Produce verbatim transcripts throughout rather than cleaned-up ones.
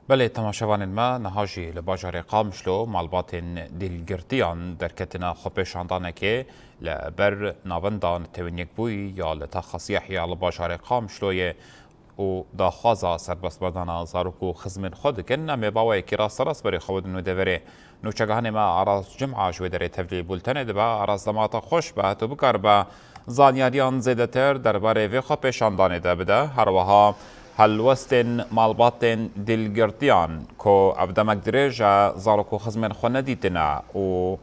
Belê, temaşevanên me, niha jî li bajarê Qamişlo malbatên dîlgirtiyan derketine xwepêşandanekê li ber Navenda Netewên Yekbûyî ya li Taxa Siyahî ya li bajarê Qamişloyê û daxwaza serbestberdana zarok û xizmên xwe dikin. Em ê bi awayekî rasterast berê xwe bidin wê deverê. Nûçegihanê me Aras Cima ji wê derê tevlî bultenê dibe. Aras, dema te xweş be, tu bikaribe zanyariyan zêdetir derbarê vê xwepêşandanê de bide. Her wiha helwestên malbatên dîlgirtiyan ku ev demek dirêj e zarok û xizmên xwe nedîtine û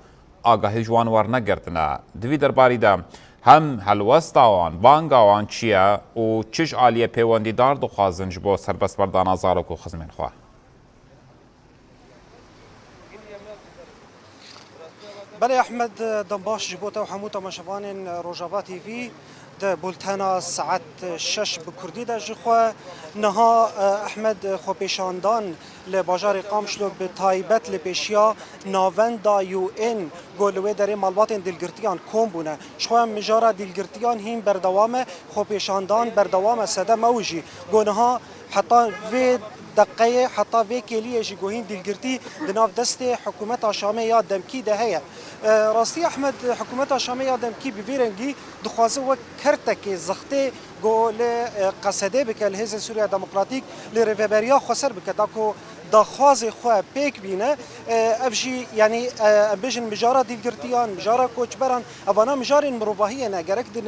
agahî ji wan wernegirtine. Di vî derbarî de hem helwesta wan, banga wan çi ye û çi ji aliyê pêwendîdar dixwazin ji bo serbestberdana zarok û xizmên xwe? Belê Ehmed, dem baş ji bo te û hemû temaşevanên Rojava T V. Di bultena saet şeş bi kurdî de ji xwe niha, eh, Ehmed, xwepêşandan li bajarê Qamişlo bi taybet li pêşiya Navenda U N ku li wê derê malbatên dîlgirtiyan kom bûne. Ji xwe mijara dîlgirtiyan hîn berdewam e, xwepêşandan berdewam e, sedem ew jî ku niha heta vê deqeyê, heta vê kêliyê jî ku hîn dîlgirtî di nav destê hikûmeta Şamê ya demkî de heye. E, rastî Ehmed, hikûmeta Şamê ya demkî bi vî rengî dixwaze wek kertekê zextê ku li, e, Qesedê bike, li Hêzên Sûriya Demokratîk, li Rêveberiya Xweser bike, da ku daxwazê xwe pêk bîne. E, ev jî, yanî, e, em bêjin mijara dîlgirtiyan, mijara koçberan, evana mijarên mirovahiyê ne. Gerek di,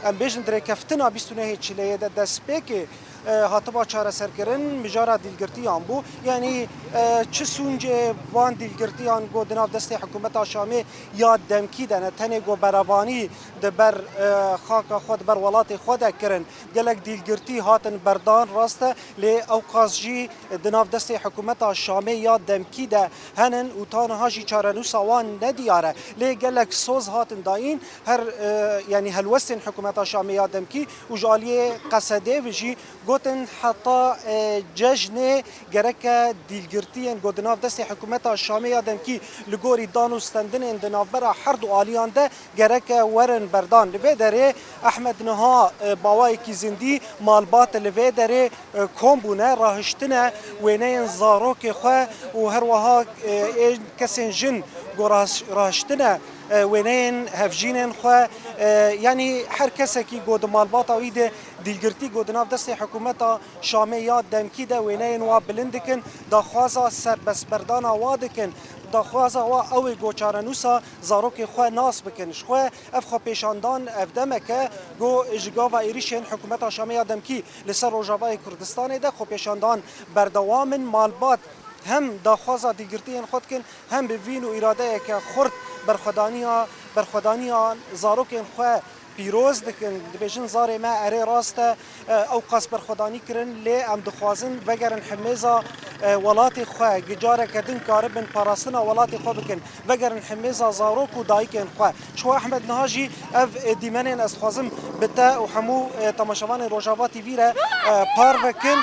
em bêjin dirêkeftina bîst û nehê çileyê de destpêkê, e, hatiba çareserkirin, mijara dîlgirtiyan bû. Yanî, e, çi sûncê van dîlgirtiyan ku di nav destê hikûmeta Şamê ya demkî de ne, tenê ku berevanî di ber, e, xaka xwe, di ber welatê xwe de kirin. Gelek dîlgirtî hatin berdan, rast e, lê ewqas jî di nav destê hikûmeta Şamê ya demkî de henin û ta niha jî çarenûsa wan nediyar e. Lê gelek soz hatin dayîn, her, e, yanî helwestên hikûmeta Şamê ya demkî û ji aliyê Qesedê ve jî gotin heta, e, cejnê gereke dîlgirtiyên ku di nav destê hikûmeta Şamê ya demkî li gorî dan û stendinên di navbera her du aliyan de gereke werin berdan. Li vê derê Ehmed niha, e, bi awayekî zindî malbat li vê derê, e, kom bûne, rahiştine wêneyên zarokê xwe û her wiha, e, ên kesên jin ku rahiş-, rahiştine, e, wêneyên hevjînên xwe. E, yanî her kesekî ku di malbata wî de dîlgirtî ku di nav destê hikûmeta Şamê ya demkî de wêneyên wa bilind dikin, daxwaza serbestberdana wa dikin, daxwaza wa ew ê ku çarenûsa zarokê xwe nas bikin. Ji xwe ev xwepêşandan ev demek e ku ji gava êrîşên hikûmeta Şamê ya demkî li ser Rojavayê Kurdistanê de xwepêşandan berdewam in. Malbat hem daxwaza dîlgirtiyên xwe dikin, hem bi vîn û îradeyeke xurt berxwedaniya, berxwedaniya zarokên xwe pîroz dikin, dibêjin zarê me erê rast e, e, ew qas berxwedanî kirin, lê em dixwazin vegerin himêza, e, welatê xwe, gi careke din karibin parastina welatê xwe bikin, vegerin himêza zarok û dayikên xwe. Ji xwe Ehmed niha jî ev, e, dîmenên ez dixwazim bi te û hemû, e, temaşevanên Rojava T V re, e, parve kin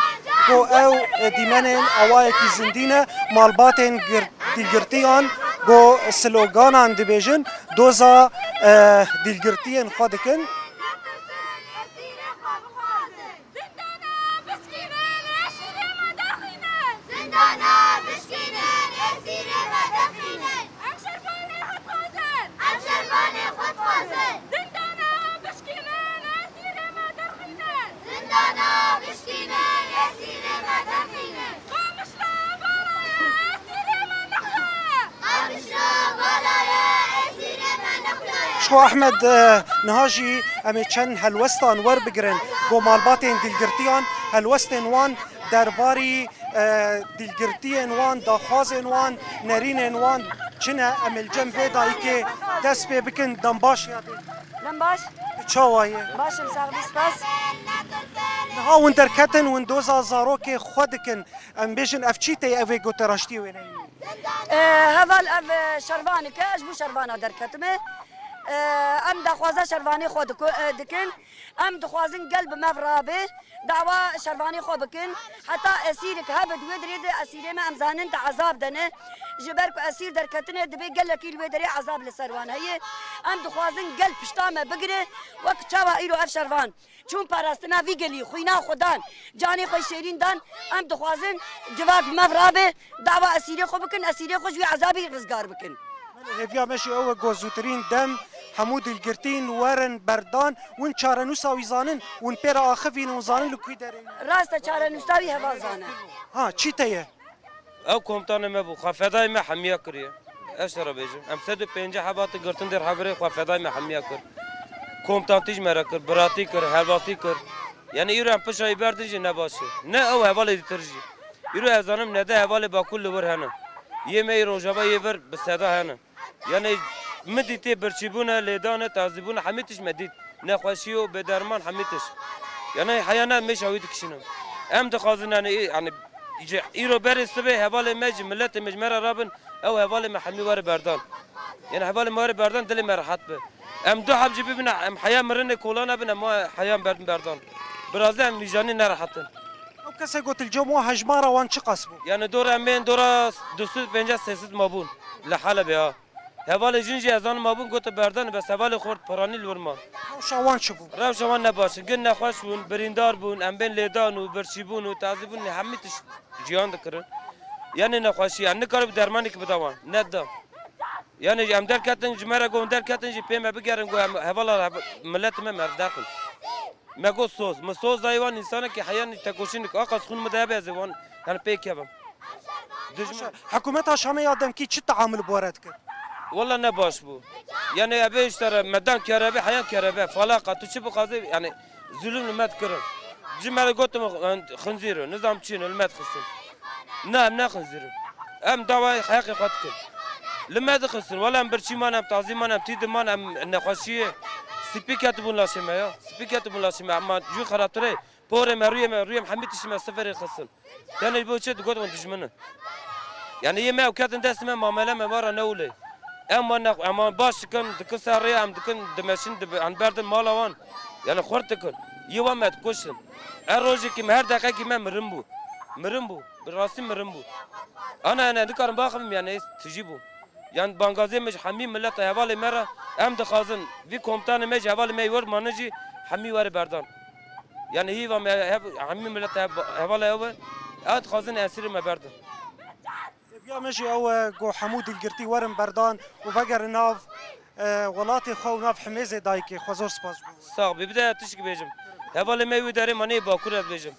ku ew, e, dîmenên awayekî zindî ne, malbatên gir-, dîlgirtiyan ku sloganan dibêjin, doza, e, dîlgirtiyên xwe dikin. Zindana bişkînin, esîrê me derxînin! Zindana bişkînin, esîrê me derxînin! Em şervanê xwe dixwazin! Em şervanê xwe dixwazin! Zindana bişkînin, esîrê me derxînin! Zindana bişkînin, esîrê me derxînin! Qamişlo vala ye, esîrê me nexwe ye! Qamişlo vala ye, esîrê me nexwe ye! Ji xwe Ehmed, e, niha jî em ê çend helwestan werbigirin ku malbatên dîlgirtiyan, helwestên wan derbarî, e, dîlgirtiyên wan, daxwazên wan, nerînên wan çi ne? Em ê li cem vê dayikê dest pê bikin. Dem baş yadê. Dem baş. Tu çawa ye? Baş im, sax bî, spas. Niha hûn derketin, hûn doza zarokê xwe dikin. Em bêjin ev çî tê, ev ê gote raştiyê wê neyî? E, heval ev, e, şervanik e, ez ji bo şervana derketime. Em daxwaza şervanê xwe diku-, e, dikin. Em dixwazin gel bi me ve rabe, dawa şervanê xwe bikin. Heta esîrek hebe di wê dirê de esîrê me em zanin te ezab dene. Ji ber ku esîr derketine, dibê gelekî li wê derê ezab li ser wan heye. Em dixwazin gel pişta me bigire, wek çawa îro ev şervan çûn parastina vî gelî, xwîna xwe dan, canê xwe şêrîn dan, em dixwazin civak bi me ve rabe, dawa esîrê xwe bikin, esîrê xwe ji wî ezabî rizgar bikin. Belê, hêviya me jî ew e ku zûtirîn dem hemû dilgirtîn werin berdan, win çarenûsa wî zanin, win pê re axivîn, win zanin li kwî derê ye. Rast e, çarenûsa wî heval zane. Ha, çî te ye? Ew komutanê me bû, xwe fedayê me hemiya kiriye. Ez te re bêjim. Em sed û pêncî heb hatin girtin dêr hevirê, xwe fedayê me hemiya kir. Komutantî ji me re kir, biratî kir, hevaltî kir. Yani îro em pişa wî berdin jî ne baş e. Ne ew hevalê dîtir jî. Îro ez zanim nede hevalê Bakur li wir hene. Yê me yê Rojava yê vir bi seda hene. Yani min dîtê birçîbûne, lêdane, tazîbûne, hemî tişt me dît. Nexweşî û bêderman hemî tişt. Yani heya ne mêşa wî dikişînin. Em dixwazin yani, yani ji îro berê sibê hevalê me ji miletê me ji me re rabin, ew hevalê me hemî were berdan. Yani hevalê me were berdan, dilê me rehet be. Em du heb jî bibin, em heya mirinê kolana bin, em heya berdin berdan. Biraz da em mîjanî nerehetin. Ew kesê got li cem wan hejmara wan çiqas bû? Yani dora em bên dora du sed û pêncî sê sed mabûn li Helebê ha. Hevalê jin jî ez zanim mabûn, gotin berdan, bes hevalê xort piranî li wir ma. Rewşa wan çi bû? Rewşa wan ne baş in. Gin nexweş bûn, birîndar bûn, em bên lêdan û birçîbûn û tazîbûn, hemî tişt ciyan dikirin. Yani nexweşî, yani nikarib dermanêk bida wan. Nedda. Yani em derketin, ji me re got derketin jî pê me bigerin, got em hevala hev-, miletê me, me derxin. Me got soz. Min soz dayê wan, însanekî heyanî tekoşînik, aqas xûn min de hebe ez ê wan, yani pê kevim. Dijmin. Hikûmeta Şamê ya demkî çi teamul bi we re dikir? Wela ne baş bû. Yani ebe işte re me dan kerebe, heyan kerebe, falaqa, tu çi bixwazî, yani zulüm li me dikirin. Ji me re gotim, yani, xinzîr, nizam çi ne, li me dixistin. Na, em nexinzîrin. Em dawayê heqê xwe dikin. Li me dixistin. Wela em birçî man, em tazî man, em tî di man, em nexweşiyê. Spî ketibûn laşê me ya. Spî ketibûn laşê me. Ema cû xeratirê. Porê me, rûyê me, rûyê me hemî tiştê me siferê xistin. Tenê bo çi digot hûn dijmin in. Yani yê me ew ketin destê me, mamele me wara ne wile. Em wan ne, em wan baş dikin, dikin ser rê, em dikin dimeşin, dibe-, em berdin mala wan. Yani xurt dikin. Yê wan me dikuştin. Her rojekî me, her deqekî me mirin bû. Mirin bû. Bi rastî mirin bû. Ana, yani, nikarim baxivim, yani, ez tijî bûm. Yani, bangazê me ji hemî mileta hevalê me re, em dixwazin, vî komutanê me ji hevalê me yê wir mane jî hemî were berdan. Yani, hîva me hev-, hemî mileta hev-, hevalê ew e, em dixwazin esîrê me berdin. Hêviya me jî ew e ku hemû dilgirtî werin berdan û vegerin nav, e, welatê xwe û nav himêzê dayikê xwe. Zor spas ji bo we. Sax bî. Bir de tiştek bêjim. Hevalê me wî derê mane yê Bakur e bêjim.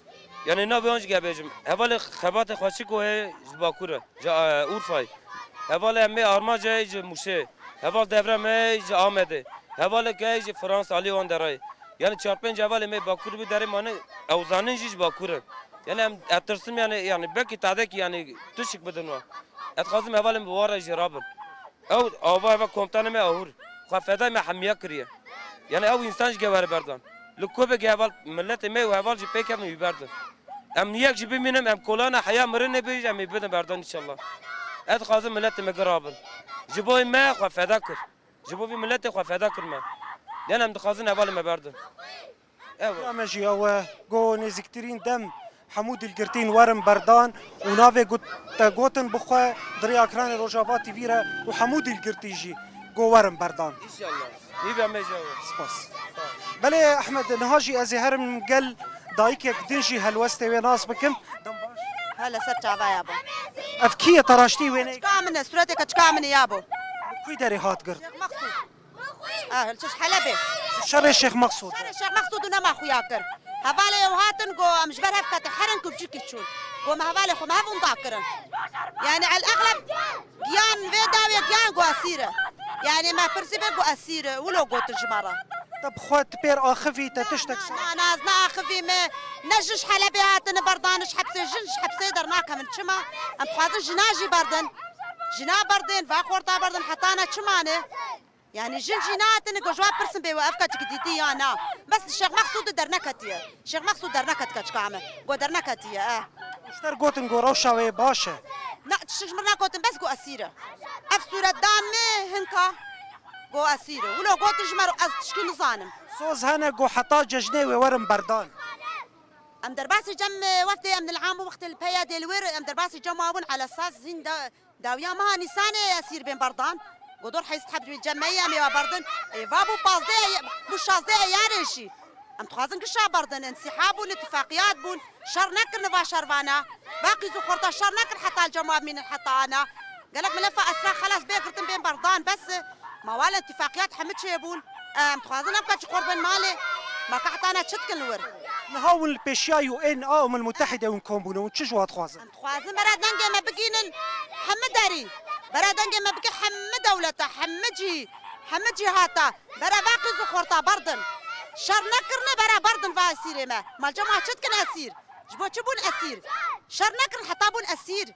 Yani navê wan jî ge bêjim. Hevalê xebatê xwe çi ku heye ji Bakur e. Ji, e, Urfayê. Hevalê em ê armanc e ji Mûşê. Heval devre me ji Amedê. Hevalê ke ji Fransa alî wan derayê. Yani çar pênc hevalê me Bakur bi derê mane, ew zanin jî ji Bakur in. Yani em, ez tirsim yani, yani belkî tadekî yani tiştek bidin wan. Ez dixwazim hevalê me bi wan re jî rabin. Ew ava eva komutanê me ahur. Xwe fedayê me hemiya kiriye. Yani ew însan ji gewere berdan. Li ku be heval miletê me û heval jî pêkevin wî berdin. Em yek jî bimînin, em kolana heya mirinê bê, em ê bidin berdan înşallah. Ez dixwazim miletê me girabin. Ji bo me xwe feda kir. Ji bo vî miletê xwe feda kir me. Yan em dixwazin hevalê me berdin. Ew. Ya me jî ew e, go nêzîktirîn dem hemû dilgirtîn werin berdan û navê got-, te gotin bixwe di rêya ekranê Rojava T V re û hemû dilgirtî jî go werin berdan. Înşallah. Hîva me jî ew e. Spas. Belê Ehmed, niha jî ez ê herim gel dayikek din jî helwestê wê nas bikim. Dem baş. Hele ser çava ya bo. Ev kî ye, te raştî wê ne? Çika min e, suretê keçika min e ya bo. Li kî derê hat girt? Şêx Mexsûd. Ah, li çiş Helebê. Şerê Şêx Mexsûd. Şerê Şêx Mexsûd û nema xuya kir. Hevalê ew hatin, go em ji ber hev ketin herin ku biçûkî çûn. Go me hevalê xwe me hev ûnda kirin. Yani el exleb giyan vê dawê giyan go esîr e. Yani me pirsî be go esîr e. Wilo gotin ji me re. Te bi xwe tu pêr axivî, te tiştek ser? Na, na, ez neaxivî me. Ne jin ji Helebê hatine berdan, ji hepsê, jin ji hepsê dernakevin. Çima? Em dixwazin jina jî berdin. Jina berdin, va xorta berdin, heta ne çima ne? Yani jin jî nehatine ku ji wan pirsin bê we ev keçik dîtî ya na. Bes li Şêx Mexsûd derneketiye. Şêx Mexsûd derneket keçika me. Ku derneketiye, eh. Ji te re gotin ku rewşa wê baş e. Na, tiştik ji min negotin, bes ku esîr e. Ev sûretdan me hinka. Go esîr e. Wilo gotin ji me re ez tişkî nizanim. Soz hene go heta cejnê wê werin berdan. Em derbasî cem, e, wefdê em nil'am bû wextê li P Y D li wir, em derbasî cem wa bûn elesas zîn da, dawiya meha Nîsanê esîr bên berdan. Go dor heyst hebdû cem me em ê wa berdin. Ê, va bû pazdeh, bû şazdeh eyarê jî. Em dixwazin gişa berdin, însîhab bûn, îtifaqiyat bûn. Şer nekirin va şervana. Va qîz û xorta şer nekin heta li cem wa bimînin heta ana. Gelek milefa esra xelas bê girtin bên berdan bes. Ma wale îtifaqiyat hemî çêbûn. Em dixwazin em keçî xort bên malê. Ma ka heta ana çi dikin li wir? Niha hûn li pêşiya U N a Umul Mutehide hûn kom bûne, hûn çi ji wa dixwazin? Em dixwazin bera dengê me bigînin hemî derî. Bera dengê me bike hemî dewleta, hemî cî, hemî cîhata. Bera va qîz û xorta berdin. Şer nekirine bera berdin va esîrê me. Ma li cem wa çi dikin esîr? Ji bo çi bûn esîr? Şer nekirin heta bûn esîr.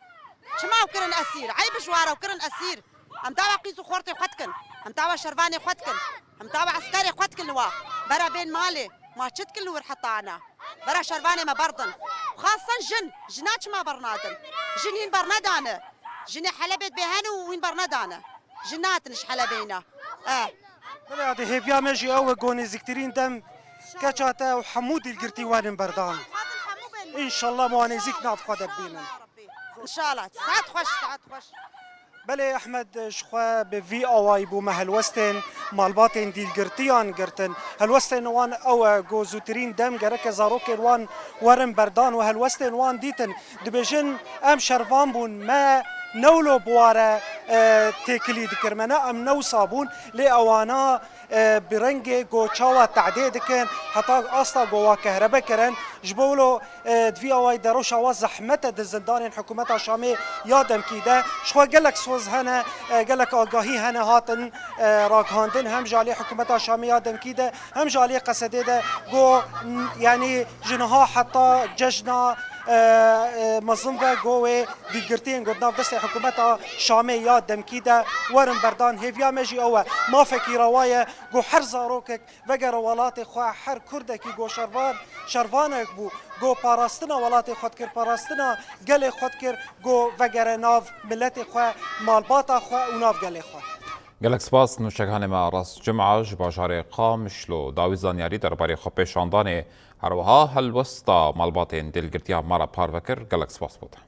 Çima ew kirin esîr? Eyb ji wa re ew kirin esîr. Em dawa qîz û xortê xwe dikin. Em dawa şervanê xwe dikin. Em dawa eskerê xwe dikin li wa. Bera bên malê. Ma çi dikin li wir heta ana? Bera şervanê me berdin. Xasen jin. Jina çima bernadin? Jin hîn bernedane. Jinê Helebê dibê hene û hîn bernedane. Jin natin ji Helebê hîna. Eh. Belê, adê hêviya me jî ew e, ku nêzîktirîn dem keça te û hemû dîlgirtî werin berdan. Înşallah me wan nêzîk nav xwe de bibînin. Înşallah. Saet xweş, saet xweş. Belê Ehmed, ji xwe bi vî awayî bû me helwestên malbatên dîlgirtiyan girtin. Helwestên wan ew e, ku zûtirîn dem gereke zarokên wan werin berdan û helwestên wan dîtin. Dibêjin, em şervan bûn, me ne wilo bi wa re, e, têkilî dikir, me ne, em ne wisa bûn, lê ewana, e, bi rengê ku çawa tehdê dikin, heta asta ku wa kehrebe kirin, ji bo wilo, e, di vî awayî de rewşa wa zehmet e di zindanên hikûmeta Şamê ya demkî de. Ji xwe gelek soz hene, e, gelek agahî hene hatin, e, ragihandin, hem ji alî hikûmeta Şamê ya demkî de, hem ji alî Qesedê de, ku, m, yanî ji niha heta cejna, e, e, mezin ve ku wê dîlgirtiyên ku di nav destê hikûmeta Şamê ya demkî de werin berdan. Hêviya me jî ew e. Mafekî rewa ye ku her zarokek vegere welatê xwe, her kurdekî ku şervan, şervanek bû, ku parastina welatê xwe dikir, parastina gelê xwe dikir, ku vegere nav miletê xwe, malbata xwe û nav gelê xwe. Gelek spas nûçeganê me Aras Cuma ji bajarê Qamişlo dawî zanyarî derbarê xwepêşandanê, her wiha helwesta malbatên dêlgirtiya me re parve kir. Gelek spas bo te.